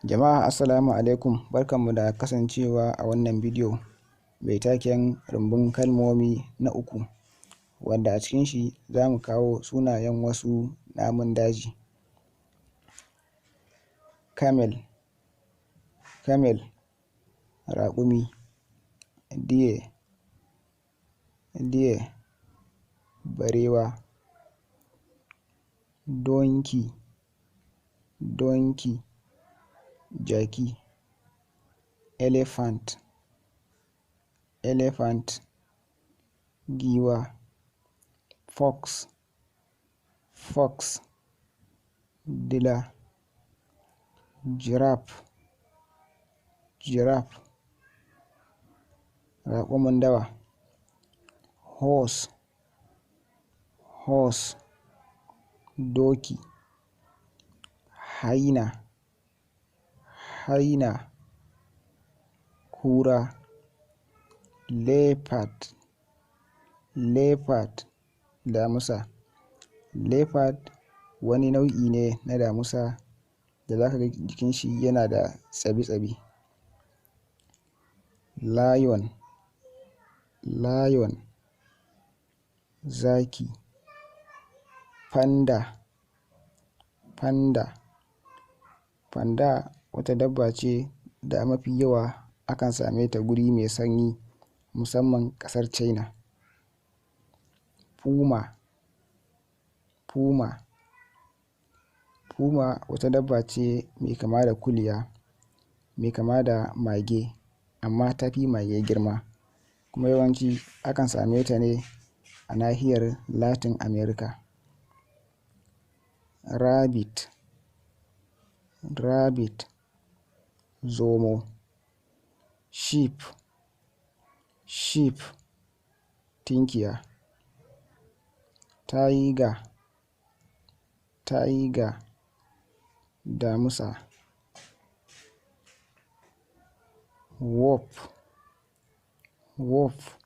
Jama'a, assalamu alaikum, barkanmu da kasancewa a wannan bidiyo mai taken rumbun kalmomi na uku, wanda a cikin shi za mu kawo sunayen wasu namun daji. Camel, camel, raƙumi. Deer, deer, barewa. Donkey, donkey, jaki. Elephant, elephant, giwa. Fox, fox, dila. Giraffe, giraffe, raƙumin dawa. Horse, horse, doki. Hyena, hyena, kura. Leopard, leopard, damusa. Leopard wani nau'i ne na damusa da za ka ga jikin shi yana da tsabi-tsabi. Lion, lion, zaki. Panda, panda. Panda wata dabba ce da mafi yawa akan same ta guri mai sanyi, musamman ƙasar China. Puma, puma. Puma wata dabba ce mai kama da kuliya, mai kama da mage, amma ta fi mage girma, kuma yawanci akan same ta ne a nahiyar Latin America. Rabbit, rabbit, zomo. Sheep, sheep, tinkiya. Tiger, tiger, damusa. Wolf, wolf,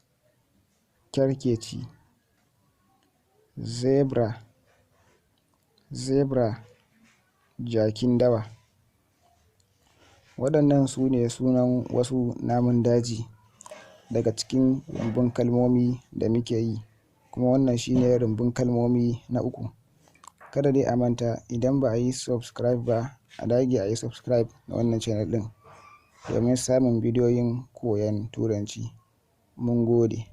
kyarkeci. Zebra, zebra, jakin dawa. Waɗannan su ne sunan wasu namun daji daga cikin rumbun kalmomi da muke yi, kuma wannan shine rumbun kalmomi na uku. Kada dai a manta, idan ba a yi subscribe ba, a dage a yi subscribe na wannan channel ɗin domin samun bidiyoyin koyon Turanci. Mun gode.